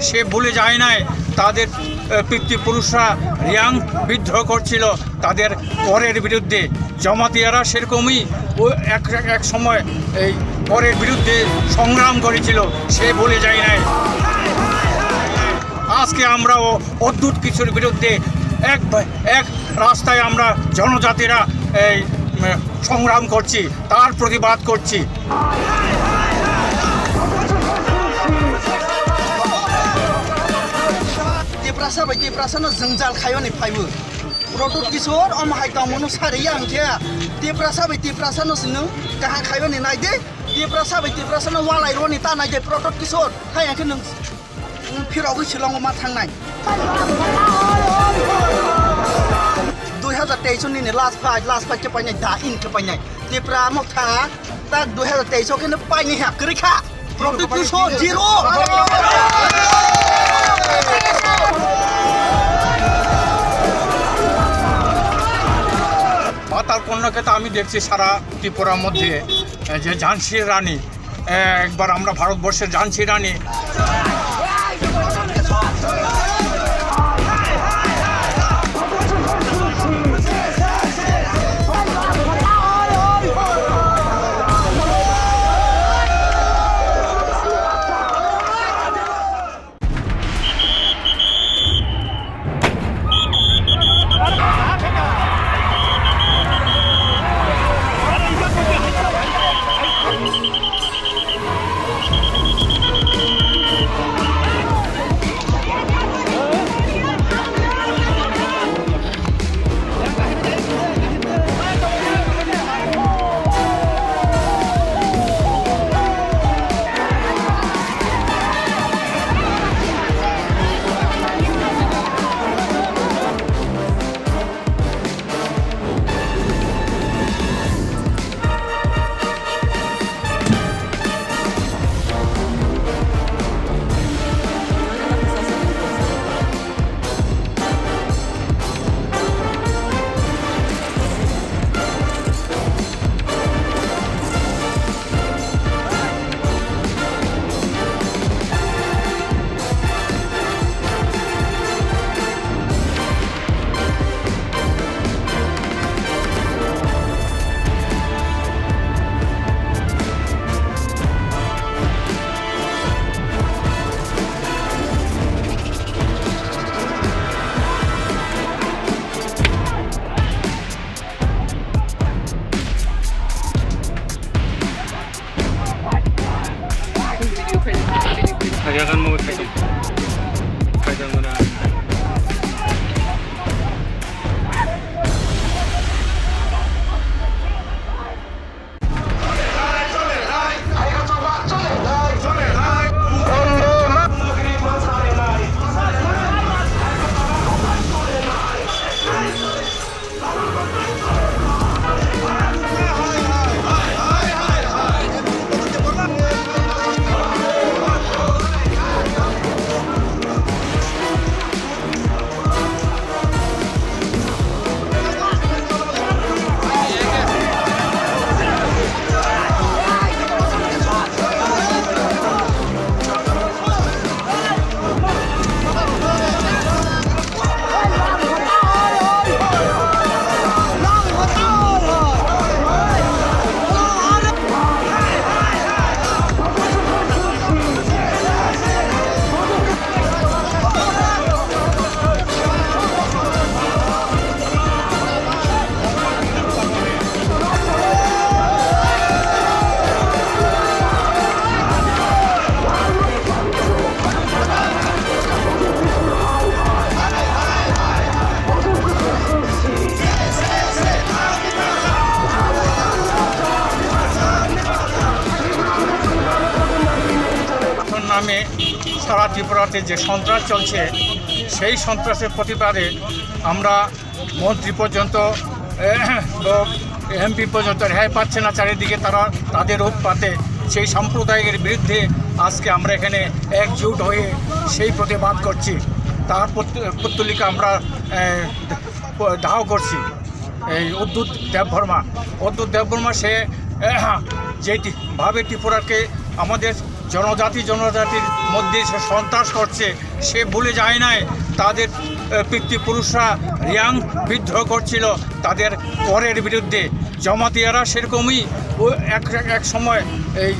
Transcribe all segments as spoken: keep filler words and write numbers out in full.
সে ভুলে যায় নাই তাদের, আহ, পিতৃপুরুষরা রিয়াং বিদ্রোহ করছিল তাদের করের বিরুদ্ধে। জমাতিয়ারা সেরকমই ও এক, এক সময় এই করের বিরুদ্ধে সংগ্রাম করেছিল, সে ভুলে যায় নাই। আজকে আমরাও অদ্ভুত কিছুর বিরুদ্ধে এক, এক রাস্তায় আমরা জনজাতিরা এই, উম, সংগ্রাম করছি, তার প্রতিবাদ করছি। Tiprasa bai Tiprasa no jwngjal khaiyoni phaibo. Pradyut Kishore omo hai tongmano sariya hwnkhe Tiprasa bai Tiprasa no se nwng kaham khaiyoni naidi. Tiprasa bai Tiprasa no walai rwni ta naidi Pradyut Kishore. Hai hwnkhe nwng Nwng phirogwi Shillongo ma thangnai. Dui hazar teis o nini last fight, last fight khe painai, da in khe painai. Tipra Motha tak dui hazar teis o khe no painai ha, kwrwi kha. Pradyut Kishore zero. পাতাল কন্যাকে তো আমি দেখছি সারা ত্রিপুরার মধ্যে, এ, যে ঝান্সি রানী, একবার আমরা ভারতবর্ষের ঝান্সি রানী। নামে সারা ত্রিপুরাতে যে সন্ত্রাস চলছে, সেই সন্ত্রাসের প্রতিবাদে আমরা মন্ত্রী পর্যন্ত, এ, তো এমপি পর্যন্ত রেহাই পাচ্ছে না। চারিদিকে তারা তাদের উৎপাতে সেই সাম্প্রদায়িকের বিরুদ্ধে আজকে আমরা এখানে একজোট হয়ে সেই প্রতিবাদ করছি। তার পত্ত-, পত্তলিকা আমরা, এ, দাহ করছি। এই অদ্ভুত দেববর্মা, অদ্ভুত দেববর্মা সে, এ, যে তি-, ভাবে ত্রিপুরাকে আমাদের জনজাতি জনজাতির মধ্যে সে সন্ত্রাস করছে, সে ভুলে যায় নাই তাদের, আহ, পিতৃপুরুষরা রিয়াং বিদ্রোহ করছিল তাদের করের বিরুদ্ধে। জমাতিয়ারা সেরকমই ও এক, এক সময় এই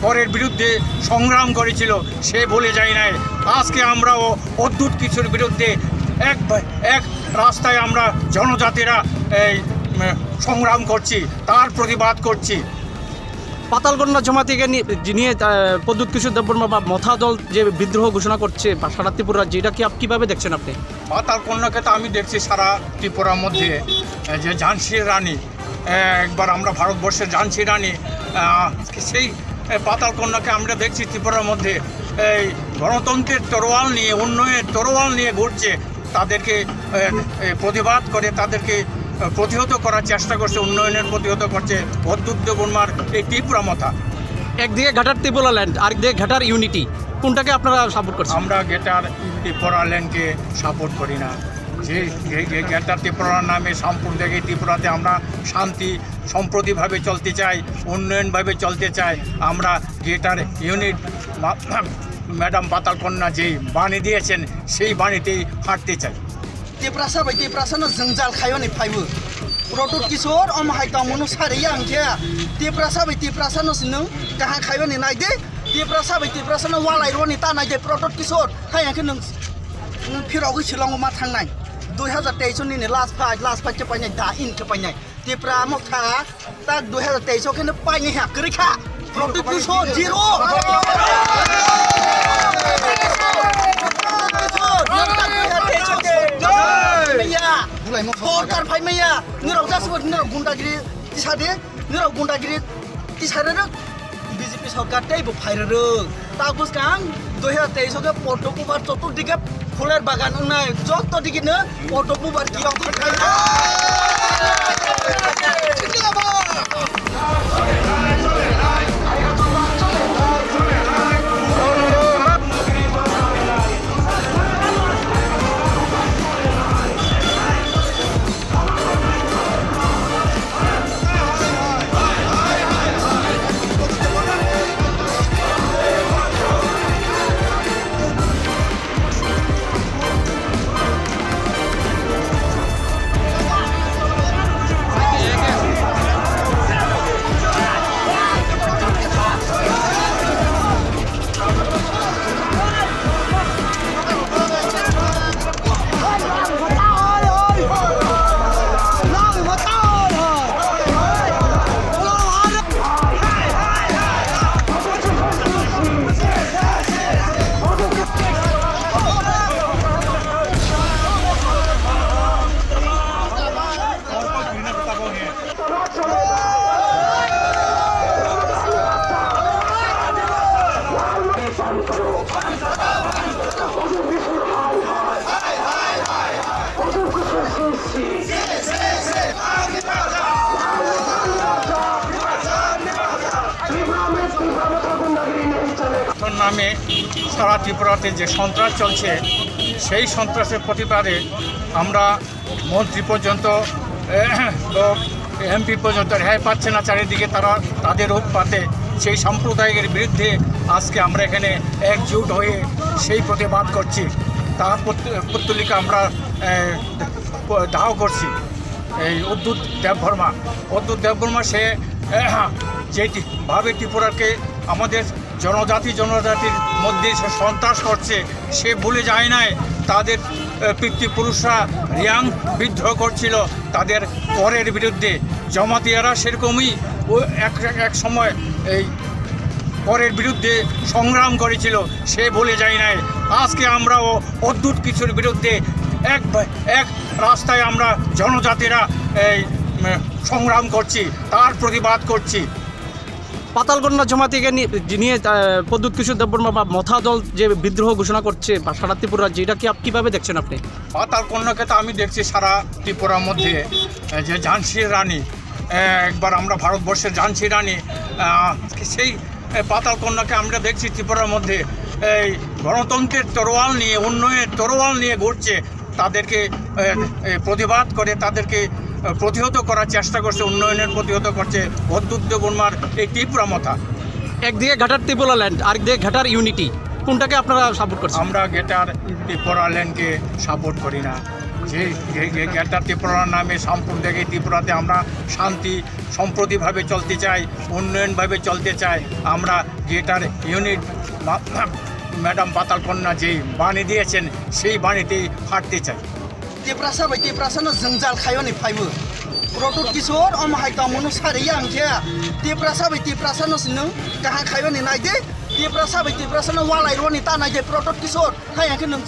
করের বিরুদ্ধে সংগ্রাম করেছিল, সে ভুলে যায় নাই। আজকে আমরাও অদ্ভুত কিছুর বিরুদ্ধে এক, এক রাস্তায় আমরা জনজাতিরা এই, উম, সংগ্রাম করছি, তার প্রতিবাদ করছি। পাতালকন্যা জমাতিকে নি-, নিয়ে, আহ, প্রদ্যুৎ কিশোর দেববর্মা বা মথা দল যে বিদ্রোহ ঘোষণা করছে বা সারা ত্রিপুরা রাজ্যে, এটা কি আপ-, কিভাবে দেখছেন আপনি? পাতালকন্যাকে তো আমি দেখছি সারা ত্রিপুরার মধ্যে, আহ, যে ঝান্সির রানী, আহ, একবার আমরা ভারতবর্ষের ঝান্সি রানী, আহ, সেই, আহ, পাতালকন্যাকে আমরা দেখছি ত্রিপুরার মধ্যে এই গণতন্ত্রের তরোয়াল নিয়ে, উন্নয়নের তরোয়াল নিয়ে ঘুরছে। তাদেরকে, এ, এ, প্রতিবাদ করে, তাদেরকে, এ, প্রতিহত করার চেষ্টা করছে, উন্নয়নের প্রতিহত করছে অদ্ভুত দেববর্মার এই ত্রিপুরা মথা। একদিকে ঘাটার ত্রিপুরা ল্যান্ড, আরেকদিকে ঘাটার ইউনিটি, কোনটাকে আপনারা সাপোর্ট করছেন? আমরা গ্রেটার ত্রিপুরা ল্যান্ডকে সাপোর্ট করি না। যে, যে, যে গ্রেটার ত্রিপুরার নামে সাম্প্রদায়িক ত্রিপুরাতে আমরা শান্তি সম্প্রতিভাবে চলতে চাই, উন্নয়নভাবে চলতে চাই। আমরা গ্রেটার ইউনিট মা-, ম্যাডাম পাতালকন্যা যেই বাণী দিয়েছেন, সেই বাণীতেই হাঁটতে চাই। Tiprasa bai Tiprasa no jwngjal khaiyoni phaibo. Proto Kishore omo hai tongmano sariya hwnkhe Tiprasa bai Tiprasa no sinung kaham khaiyoni naide. Tiprasa bai Tiprasa no walai rwni ta naide Proto Kishore. Hai hwnkhe nwng, nwng phirogwi Shillong o ma thangnai. Dui hazar teis o nini last fight, last fight khe painai da in khe painai. Tipra motha tak dui hazar teis o khe no painai ha kwrwi kha. Proto Kishore zero. Maya. Sorkar phai maya. Nirok jasbo nirok gundagiri tisadi. Nirok gundagiri tisadi rok. B J P sorkar tei bo phai rwrwk. Tak bwskang dui hazar teis o khe Padma Kumar Chaturthi khe phuler bagan wngnai. Joto digi no Padma Kumar kiyok khe phai. নামে সারা ত্রিপুরাতে যে সন্ত্রাস চলছে, সেই সন্ত্রাসের প্রতিবাদে আমরা মন্ত্রী পর্যন্ত, এ, তো এমপি পর্যন্ত রেহাই পাচ্ছে না। চারিদিকে তারা তাদের উৎপাতে সেই সাম্প্রদায়িকের বিরুদ্ধে আজকে আমরা এখানে একজোট হয়ে সেই প্রতিবাদ করছি। তার পত্ত-, পত্তলিকা আমরা, এ, দাহ করছি। এই অদ্ভুত দেববর্মা, অদ্ভুত দেববর্মা সে, এ, যেভাবে ত্রিপুরাকে আমাদের জনজাতি জনজাতির মধ্যে সে সন্ত্রাস করছে, সে ভুলে যায় নাই তাদের, আহ, পিতৃপুরুষরা রিয়াং বিদ্রোহ করছিল তাদের করের বিরুদ্ধে। জমাতিয়ারা সেরকমই ও এক, এক সময় এই করের বিরুদ্ধে সংগ্রাম করেছিল, সে ভুলে যায় নাই। আজকে আমরাও অদ্ভুত কিছুর বিরুদ্ধে এক, এক রাস্তায় আমরা জনজাতিরা এই, উম, সংগ্রাম করছি, তার প্রতিবাদ করছি। পাতালকন্যা জমাতিকে নি-, নিয়ে, আহ, প্রদ্যুৎ কিশোর দেববর্মা বা মথা দল যে বিদ্রোহ ঘোষণা করছে বা সারা ত্রিপুরা রাজ্যে, এটা কি আপ-, কিভাবে দেখছেন আপনি? পাতালকন্যাকে তো আমি দেখছি সারা ত্রিপুরার মধ্যে, আহ, যে ঝান্সির রানী, আহ, একবার আমরা ভারতবর্ষের ঝান্সি রানী, আহ, সেই, আহ, পাতালকন্যাকে আমরা দেখছি ত্রিপুরার মধ্যে এই গণতন্ত্রের তরোয়াল নিয়ে, উন্নয়নের তরোয়াল নিয়ে ঘুরছে। তাদেরকে, এ, এ, প্রতিবাদ করে, তাদেরকে, এ, প্রতিহত করার চেষ্টা করছে, উন্নয়নের প্রতিহত করছে অদ্ভুত দেববর্মার এই ত্রিপুরা মথা। একদিকে গ্রেটার ত্রিপুরা ল্যান্ড, আরেকদিকে গ্রেটার ইউনিটি, কোনটাকে আপনারা সাপোর্ট করছেন? আমরা গ্রেটার ত্রিপুরা ল্যান্ডকে সাপোর্ট করি না। যে যে- যে গ্রেটার ত্রিপুরার নামে সাম্প্রদায়িক ত্রিপুরাতে আমরা শান্তি সম্প্রীতিভাবে চলতে চাই, উন্নয়নভাবে চলতে চাই। আমরা গ্রেটার ইউনিট মা- ম্যাডাম পাতালকন্যা যে বাণী দিয়েছেন, সেই বাণীতেই হাঁটতে চাই। Tiprasa bai Tiprasa no jwngjal khayo ni phaibo. Proto Kishore omo hai tongmung no sari ya hwnkhe Tiprasa bai Tiprasa no sinung kaham khayo ni nai de. Tiprasa bai Tiprasa no walai ro ni ta nai de Proto Kishore. Hai hwnkhe nung,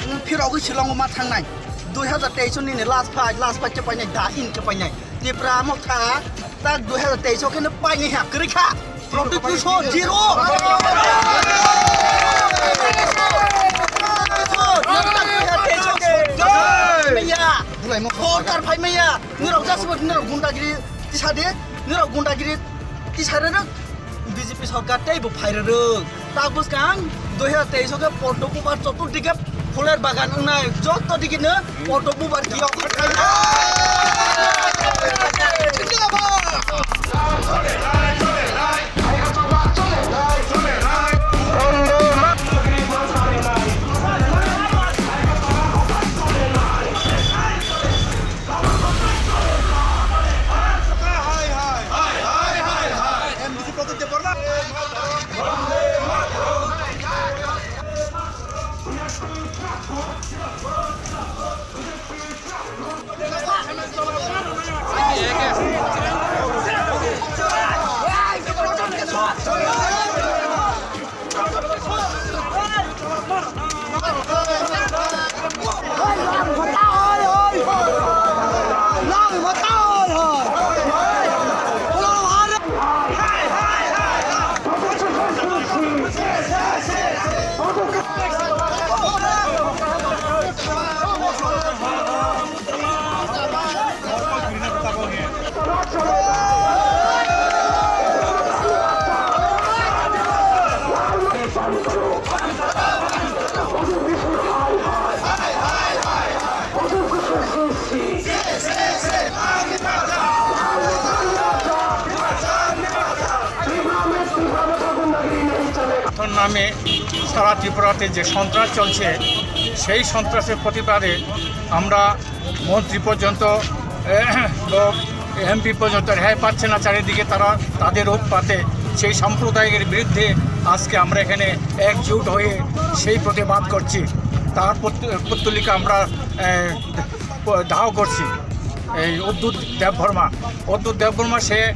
nung phirogwi silongo ma thangnai. Dui hazar teis ni ni last fight, last fight khe painai da in khe painai. Tipra motha tak dui hazar teis o khe no painai ha kwrwi kha. Proto Kishore zero. Maya. Sorkar phai maya. Nirok jasbo nirok gundagiri tisa de. Nirok gundagiri tisa re rok. B J P sorkar tei bo phai re rok. Tak bwskang dui hazar teis o khe Padma Bupha choturdike phuler bagan wngnai joto dike no Padma Bupha kiyok. নামে সারা ত্রিপুরাতে যে সন্ত্রাস চলছে, সেই সন্ত্রাসের প্রতিবাদে আমরা মন্ত্রী পর্যন্ত, এ, লোক এমপি পর্যন্ত রেহাই পাচ্ছে না। চারিদিকে তারা তাদের উৎপাতে সেই সাম্প্রদায়িকের বিরুদ্ধে আজকে আমরা এখানে একজোট হয়ে সেই প্রতিবাদ করছি। তার পত্ত-, পত্তলিকা আমরা, এ, দাহ করছি। এই অদ্ভুত দেববর্মা, অদ্ভুত দেববর্মা সে, এ,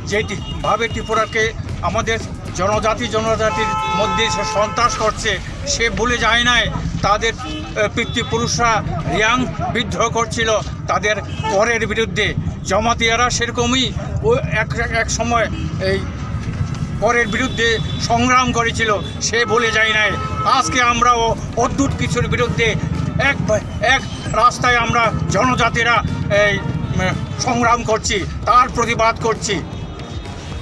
যেভাবে ত্রিপুরাকে আমাদের জনজাতি জনজাতির মধ্যে সে সন্ত্রাস করছে, সে ভুলে যায় নাই তাদের, এ, পিতৃপুরুষরা রিয়াং বিদ্রোহ করছিল তাদের করের বিরুদ্ধে। জমাতিয়ারা সেরকমই ও এক, এক সময় এই করের বিরুদ্ধে সংগ্রাম করেছিল, সে ভুলে যায় নাই। আজকে আমরাও অদ্ভুত কিছুর বিরুদ্ধে এক, এক রাস্তায় আমরা জনজাতিরা এই, উম, সংগ্রাম করছি, তার প্রতিবাদ করছি।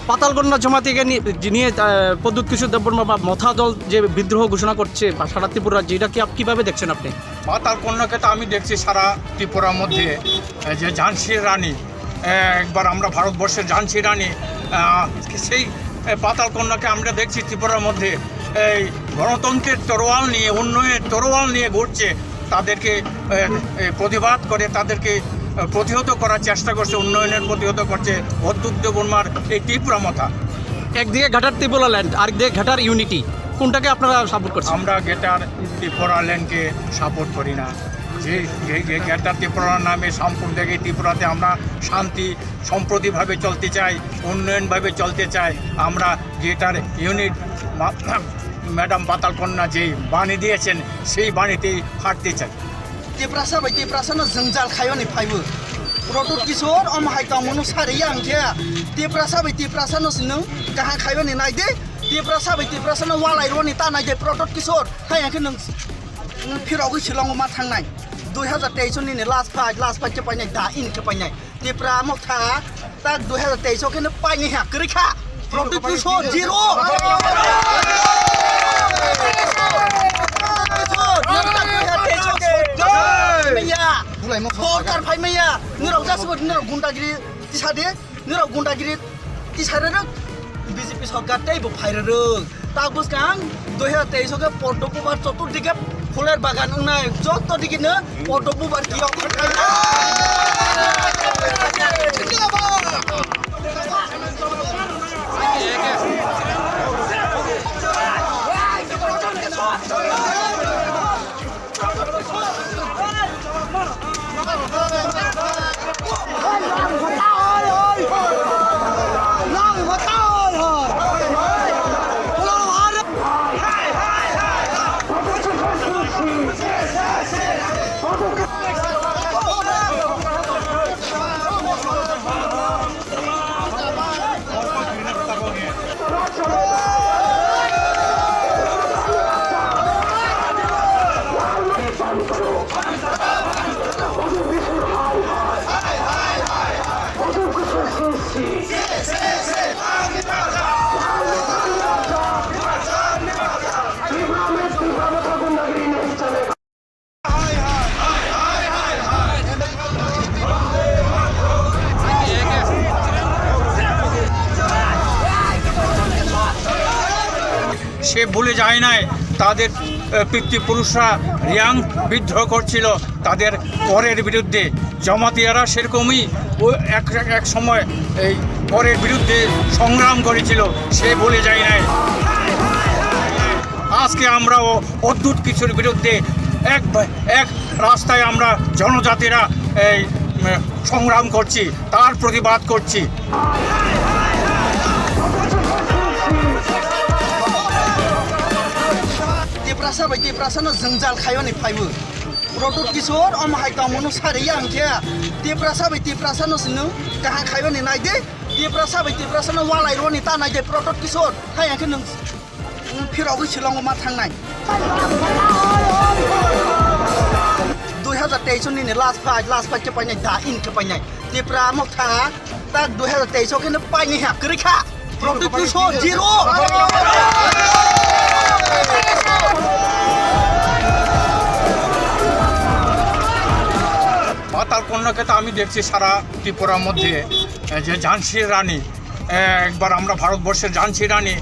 পাতালকন্যা জমাতিকে নি-, নিয়ে, আহ, প্রদ্যুৎ কিশোর দেববর্মা বা মথা দল যে বিদ্রোহ ঘোষণা করছে বা সারা ত্রিপুরা রাজ্যে, এটা কি আপ-, কিভাবে দেখছেন আপনি? পাতালকন্যাকে তো আমি দেখছি সারা ত্রিপুরার মধ্যে, এ, যে ঝান্সির রানী, এ, একবার আমরা ভারতবর্ষের ঝান্সির রানী, আহ, সেই, এ, পাতালকন্যাকে আমরা দেখছি ত্রিপুরার মধ্যে এই গণতন্ত্রের তরোয়াল নিয়ে, উন্নয়নের তরোয়াল নিয়ে ঘুরছে। তাদেরকে, এ, এ, প্রতিবাদ করে, তাদেরকে, এ, প্রতিহত করার চেষ্টা করছে, উন্নয়নের প্রতিহত করছে অদ্ভুত দেববর্মার এই ত্রিপুরা মথা। একদিকে গ্রেটার ত্রিপুরা ল্যান্ড, আরেকদিকে গ্রেটার ইউনিটি, কোনটাকে আপনারা সাপোর্ট করছেন? আমরা গ্রেটার ত্রিপুরা ল্যান্ডকে সাপোর্ট করি না। যে, যে, যে গ্রেটার ত্রিপুরার নামে সাম্প্রদায়িক ত্রিপুরাতে আমরা শান্তি সম্প্রীতিভাবে চলতে চাই, উন্নয়নভাবে চলতে চাই। আমরা গ্রেটার ইউনিট মা-, ম্যাডাম পাতালকন্যা যে বাণী দিয়েছেন, সেই বাণীতেই হাঁটতে চাই। Tiprasa bai Tiprasa no jwngjal khayo ni phaibo. Proto Kishore omo hai tongmung no sari ya hwnkhe Tiprasa bai Tiprasa no sinung kaham khayo ni nai de. Tiprasa bai Tiprasa no walai ro ni ta nai de Proto Kishore. Hai hwnkhe nung, nung phirogwi silongo ma thangnai. Dui hazar teis ni ni last fight, last fight khe painai da in khe painai. Tipra motha tak dui hazar teis o khe no paini ha kwrwi kha. Proto Kishore zero. Maya. Sorkar phai maya. Nirok jasbo nirok gundagiri tisa de. Nirok gundagiri tisa re rok B J P Sorkar tei bo phairwrwng. Tak bwskang dui hazar teis o khe Poddo Bubar choturdike phuler bagan wngnai. Joto dikino Poddo Bubar kiyok. সে ভুলে যায় নাই তাদের, আহ, পিতৃপুরুষরা রিয়াং বিদ্রোহ করছিল তাদের পরের বিরুদ্ধে। জমাতিয়ারা সেরকমই ও এক, এক সময় এই পরের বিরুদ্ধে সংগ্রাম করেছিল, সে ভুলে যায় নাই। আজকে আমরাও অদ্ভুত কিছুর বিরুদ্ধে এক, এক রাস্তায় আমরা জনজাতিরা এই, উম, সংগ্রাম করছি, তার প্রতিবাদ করছি। Tiprasa bai Tiprasa no jwngjal khaiyoni phaibo. Proto Kishore omo hai tongmano sari ya hwnkhe Tiprasa bai Tiprasa no se nwng kaham khaiyoni nai de. Tiprasa bai Tiprasa no walai roni ta nai de Proto Kishore. Hai hwnkhe nwng Phirogwi Shillongo ma thangnai. Dui hazar teis nini last fight, last fight khe painai da in khe painai. Tipra Motha tak dui hazar teis o khe no painai ha kwrwi kha. Proto Kishore zero. পাতাল কন্যাকে তো আমি দেখছি সারা ত্রিপুরার মধ্যে, এ, যে ঝান্সির রানী, এ, একবার আমরা ভারতবর্ষের ঝান্সি রানী।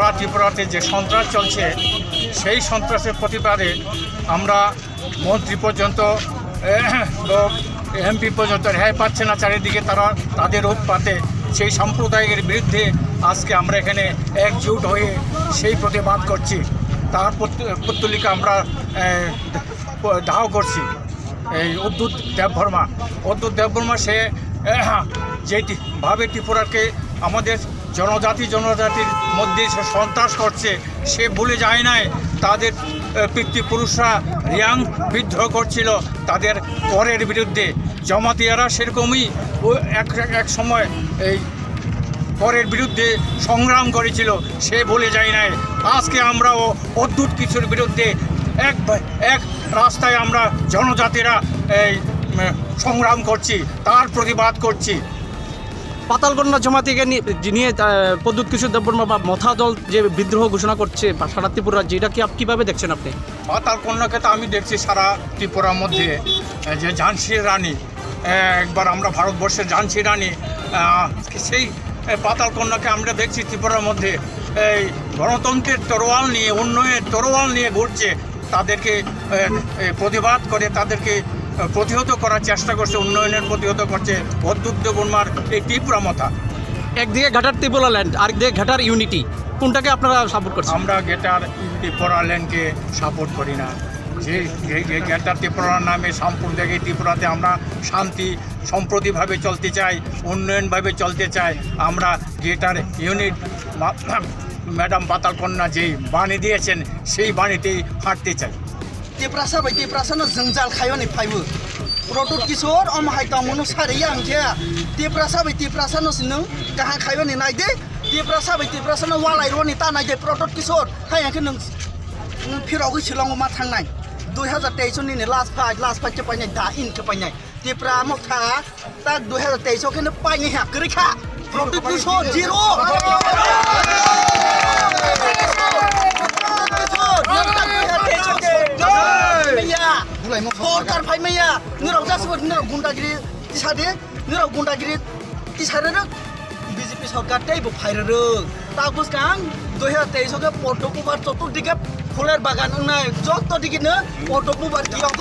সারা ত্রিপুরাতে যে সন্ত্রাস চলছে, সেই সন্ত্রাসের প্রতিবাদে আমরা মন্ত্রী পর্যন্ত, এমপি পর্যন্ত রেহাই পাচ্ছে না। চারিদিকে তারা তাদের উৎপাতে সেই সাম্প্রদায়িকের বিরুদ্ধে আজকে আমরা এখানে একজোট হয়ে সেই প্রতিবাদ করছি। তার পুত-, পুত্তলিকা আমরা, এ, দাহ করছি। এই উদ্যুৎ দেববর্মা, উদ্যুৎ দেববর্মা সে, এ, যে তি-, ভাবে ত্রিপুরাকে আমাদের জনজাতি জনজাতির মধ্যে সে সন্ত্রাস করছে, সে ভুলে যায় নাই তাদের, এ, পিতৃপুরুষরা রিয়াং বিদ্রোহ করছিল তাদের করের বিরুদ্ধে। জমাতিয়ারা সেরকমই ও এক, এক সময় এই করের বিরুদ্ধে সংগ্রাম করেছিল, সে ভুলে যায় নাই। আজকে আমরাও অদ্ভুত কিছুর বিরুদ্ধে এক, এক রাস্তায় আমরা জনজাতিরা এই, উম, সংগ্রাম করছি, তার প্রতিবাদ করছি। পাতালকন্যা জমাতিকে নি-, নিয়ে, আহ, প্রদ্যুৎ কিশোর দেববর্মা বা মথা দল যে বিদ্রোহ ঘোষণা করছে বা সারা ত্রিপুরা, যেটা কি আপ-, কিভাবে দেখছেন আপনি? পাতালকন্যাকে তো আমি দেখছি সারা ত্রিপুরার মধ্যে, আহ, যে ঝান্সির রানী, আহ, একবার আমরা ভারতবর্ষের ঝান্সি রানী, আহ, সেই, আহ, পাতালকন্যাকে আমরা দেখছি ত্রিপুরার মধ্যে এই গণতন্ত্রের তরোয়াল নিয়ে, উন্নয়নের তরোয়াল নিয়ে ঘুরছে। তাদেরকে, এ, এ, প্রতিবাদ করে, তাদেরকে, এ, প্রতিহত করার চেষ্টা করছে, উন্নয়নের প্রতিহত করছে অদ্যুত দেববর্মার এই ত্রিপুরা মথা। একদিকে ঘাটার ত্রিপুরা ল্যান্ড, আরেকদিকে ঘাটার ইউনিটি, কোনটাকে আপনারা সাপোর্ট করছেন? আমরা গ্রেটার ত্রিপুরা ল্যান্ডকে সাপোর্ট করি না। যে, যে, যে গ্রেটার ত্রিপুরার নামে সাম্প্রদায়িক ত্রিপুরাতে আমরা শান্তি সম্প্রতিভাবে চলতে চাই, উন্নয়নভাবে চলতে চাই। আমরা গ্রেটার ইউনিট মা-, ম্যাডাম পাতালকন্যা যেই বাণী দিয়েছেন, সেই বাণীতেই হাঁটতে চাই। Tiprasa bai Tiprasa no jwngjal khaiyoni phaibo. Proto Kishore omo hai tongmano sari ya hwnkhe Tiprasa bai Tiprasa no se nwng kaham khaiyoni nai de. Tiprasa bai Tiprasa no walai roni ta nai de Proto Kishore. Hai hwnkhe nwng, nwng phirogwi Shillong o ma thangnai. Dui hazar teis o nini last fight, last fight khe painai da in khe painai. Tipra motha tak dui hazar teis o khe no painai ha kwrwi kha. Proto Kishore zero. Sorkar phai maya. Nirok jasbo nirok gundagiri tisa de. Nirok gundagiri tisa re rok. B J P sorkar tei bo phai re rok. Tak bwskang dui hazar teis o khe Proto Kumar Chaturthi khe phuler bagan wngnai. Joto digi no Proto Kumar kiyok.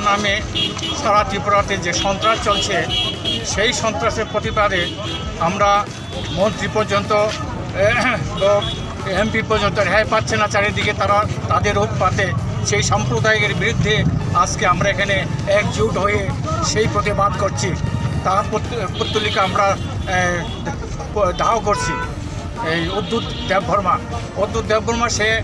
নামে সারা ত্রিপুরাতে যে সন্ত্রাস চলছে, সেই সন্ত্রাসের প্রতিবাদে আমরা মন্ত্রী পর্যন্ত, এমপি পর্যন্ত রেহাই পাচ্ছে না। চারিদিকে তারা তাদের উৎপাতে সেই সাম্প্রদায়িকের বিরুদ্ধে আজকে আমরা এখানে একজোট হয়ে সেই প্রতিবাদ করছি। তার পুত-, পুত্তলিকা আমরা, এ, দাহ করছি। এই উদ্যুৎ দেববর্মা, উদ্যুৎ দেববর্মা সে, এ,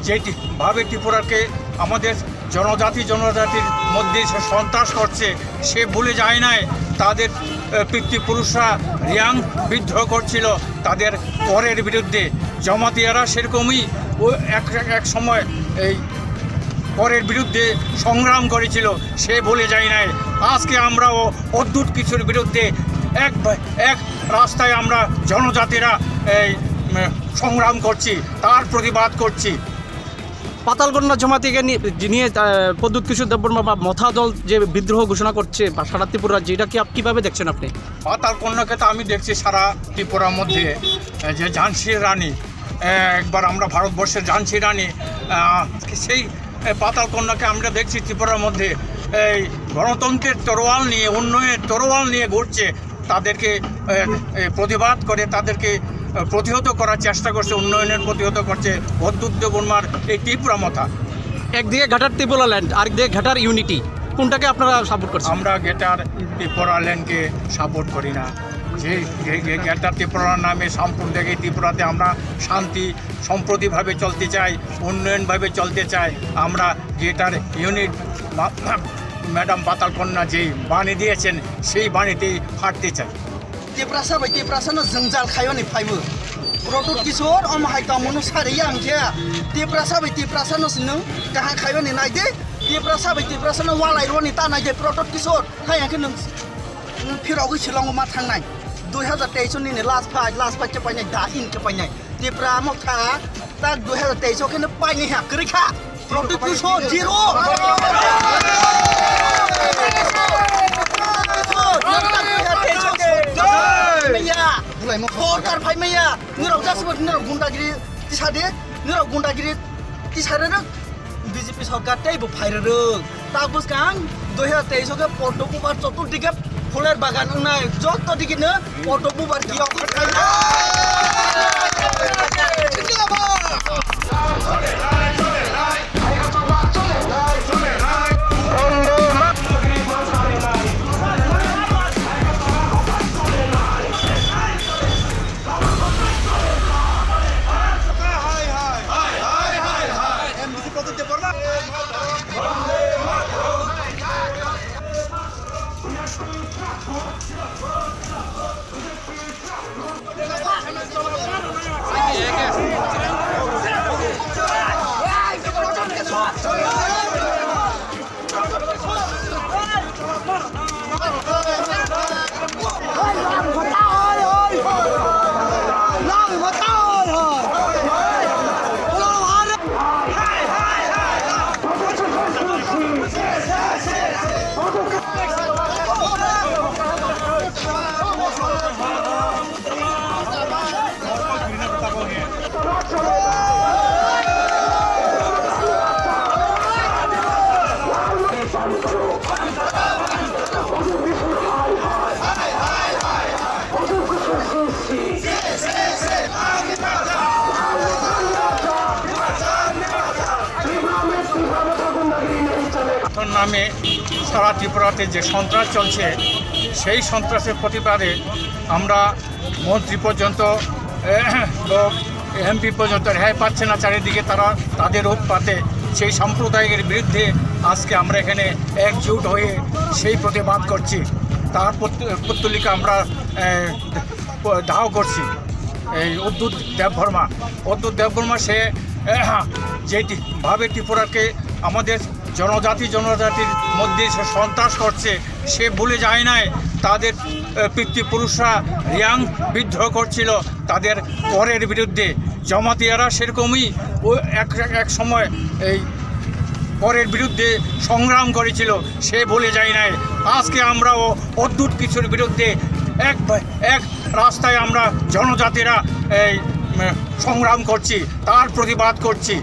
যে তি-, ভাবে ত্রিপুরাকে আমাদের জনজাতি জনজাতির মধ্যে সে সন্ত্রাস করছে, সে ভুলে যায় নাই তাদের, এ, পিতৃপুরুষরা রিয়াং বিদ্রোহ করছিল তাদের করের বিরুদ্ধে। জমাতিয়ারা সেরকমই ও এক, এক সময় এই করের বিরুদ্ধে সংগ্রাম করেছিল, সে ভুলে যায় নাই। আজকে আমরাও অদ্ভুত কিছুর বিরুদ্ধে এক, এক রাস্তায় আমরা জনজাতিরা এই, উম, সংগ্রাম করছি, তার প্রতিবাদ করছি। পাতালকন্যা জমাতিকে নি-, নিয়ে, আহ, প্রদ্যুৎ কিশোর দেববর্মা বা মথা দল যে বিদ্রোহ ঘোষণা করছে বা সারা ত্রিপুরা রাজ্যে, এটা কি আপ-, কিভাবে দেখছেন আপনি? পাতালকন্যাকে তো আমি দেখছি সারা ত্রিপুরার মধ্যে, আহ, যে ঝান্সির রানী, আহ, একবার আমরা ভারতবর্ষের ঝান্সি রানী, আহ, সেই, আহ, পাতালকন্যাকে আমরা দেখছি ত্রিপুরার মধ্যে এই গণতন্ত্রের তরোয়াল নিয়ে, উন্নয়নের তরোয়াল নিয়ে ঘুরছে। তাদেরকে, এ, এ, প্রতিবাদ করে, তাদেরকে, এ, প্রতিহত করার চেষ্টা করছে, উন্নয়নের প্রতিহত করছে প্রদ্যুৎ দেববর্মার এই ত্রিপুরা মথা। একদিকে গ্রেটার ত্রিপুরা ল্যান্ড, আরেকদিকে গ্রেটার ইউনিটি, কোনটাকে আপনারা সাপোর্ট করছেন? আমরা গ্রেটার ত্রিপুরা ল্যান্ডকে সাপোর্ট করি না। যে, যে, যে গ্রেটার ত্রিপুরার নামে সাম্প্রদায়িক ত্রিপুরাতে আমরা শান্তি সম্প্রীতিভাবে চলতে চাই, উন্নয়নভাবে চলতে চাই। আমরা গ্রেটার ইউনিট মা-, ম্যাডাম পাতালকন্যা যেই বাণী দিয়েছেন, সেই বাণীতেই হাঁটতে চাই। Tiprasa bai Tiprasa no jwngjal khaio ni phaibo. Proto Kishore omo hai tongmung no sari ya hwnkhe Tiprasa bai Tiprasa no se nwng kaham khaio ni nai de. Tiprasa bai Tiprasa no walai rw ni ta nai de Proto Kishore. Hai hwnkhe nwng, nwng phirogwi Shillong o ma thangnai. Dui hazar teis o nini last fight, last fight khe painai da in khe painai. Tipra motha tak dui hazar teis o khe no painai ha kwrwi kha. Proto Kishore zero. Maya. Sorkar phai maya. Nirok jasbo nirok gundagiri tisade. Nirok gundagiri tisare rok B J P sorkar tei bo phai rok. Tak bwskang dui hazar teis o khe Padma Bupar chotuddike phuler bagan wngnai, joto dike no Padma Bupar kiyok. নামে সারা ত্রিপুরাতে যে সন্ত্রাস চলছে, সেই সন্ত্রাসের প্রতিবাদে আমরা মন্ত্রী পর্যন্ত, এ, এমপি পর্যন্ত রেহাই পাচ্ছে না। চারিদিকে তারা তাদের উৎপাতে সেই সাম্প্রদায়িকের বিরুদ্ধে আজকে আমরা এখানে একজোট হয়ে সেই প্রতিবাদ করছি। তার পত্ত-, পত্তলিকা আমরা, এ, দাহ করছি। এই অদ্ভুত দেববর্মা, অদ্ভুত দেববর্মা সে, এ, যেভাবে ত্রিপুরাকে আমাদের জনজাতি জনজাতির মধ্যে সে সন্ত্রাস করছে, সে ভুলে যায় নাই। তাদের, এ, পিতৃপুরুষরা রিয়াং বিদ্রোহ করছিল তাদের করের বিরুদ্ধে, জমাতিয়ারা সেরকমই ও এক, এক সময় এই করের বিরুদ্ধে সংগ্রাম করেছিল, সে ভুলে যায় নাই। আজকে আমরাও অদ্ভুত কিছুর বিরুদ্ধে এক, এক রাস্তায় আমরা জনজাতিরা এই, উম, সংগ্রাম করছি, তার প্রতিবাদ করছি।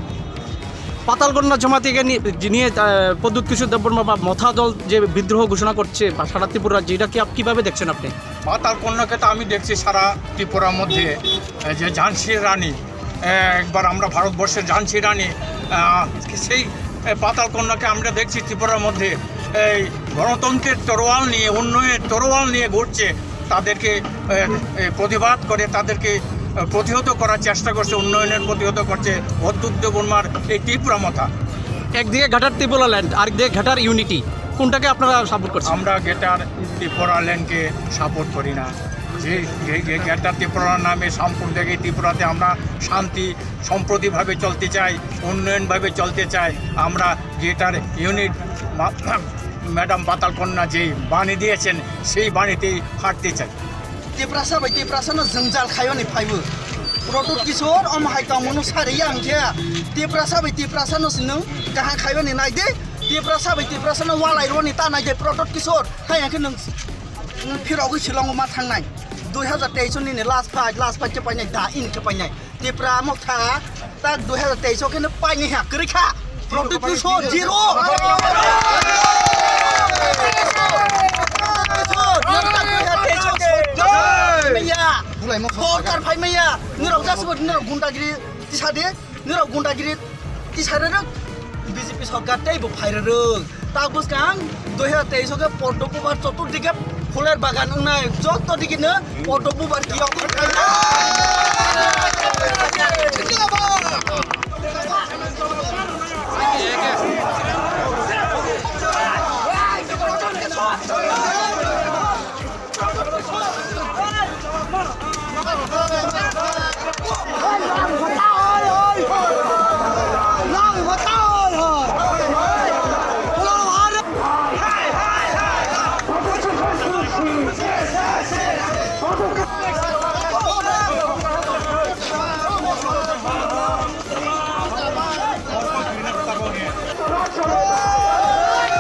পাতালকন্যা জমাতিকে নি-, নিয়ে, আহ, প্রদ্যুৎ কিশোর দেববর্মা বা মথা দল যে বিদ্রোহ ঘোষণা করছে বা সারা ত্রিপুরা রাজ্যে, এটা কি আপ-, কিভাবে দেখছেন আপনি? পাতালকন্যাকে তো আমি দেখছি সারা ত্রিপুরার মধ্যে, এ, যে ঝান্সির রানী, এ, একবার আমরা ভারতবর্ষের ঝান্সি রানী, আহ, সেই, এ, পাতালকন্যাকে আমরা দেখছি ত্রিপুরার মধ্যে এই গণতন্ত্রের তরোয়াল নিয়ে, উন্নয়নের তরোয়াল নিয়ে ঘুরছে। তাদেরকে, এ, এ, প্রতিবাদ করে, তাদেরকে, এ, প্রতিহত করার চেষ্টা করছে, উন্নয়নের প্রতিহত করছে অদ্ভুত দেববর্মার এই ত্রিপুরা মথা। একদিকে গ্রেটার ত্রিপুরা ল্যান্ড, আরেকদিকে গ্রেটার ইউনিটি, কোনটাকে আপনারা সাপোর্ট করছেন? আমরা গ্রেটার ত্রিপুরা ল্যান্ডকে সাপোর্ট করি না। যে, যে, যে গ্রেটার ত্রিপুরার নামে সাম্প্রদায়িক ত্রিপুরাতে আমরা শান্তি সম্প্রীতিভাবে চলতে চাই, উন্নয়নভাবে চলতে চাই। আমরা গ্রেটার ইউনিট মা-, ম্যাডাম পাতালকন্যা যে বাণী দিয়েছেন, সেই বাণীতেই হাঁটতে চাই। Tiprasa bai Tiprasa no jwngjal khaio ni phaibo. Pradyut Kishore, omo hai tongmano sari ya hwnkhe. Tiprasa bai Tiprasa no si nwng kaham khaibani nai di. Tiprasa bai Tiprasa no walai rwani ta nai di Pradyut Kishore. Hai hwnkhe nwng, nwng phirogwi Shillong ma thangnai. Dui hazar teis nini last fight, last fight khe painai da in khe painai. Tipra motha tak dui hazar teis o kheno paini ha kwrwi kha. Pradyut Kishore zero. Maya. Sorkar phai maya. Nirok jasbo nirok gundagiri tisadi. Nirok gundagiri tisadi rok B J P sorkar tei bo phai rok. Tak bwskang dui hazar teis o khe Padma Bharat choturdike phuler bagan wngnai joto dike no Padma Bharat kiyok.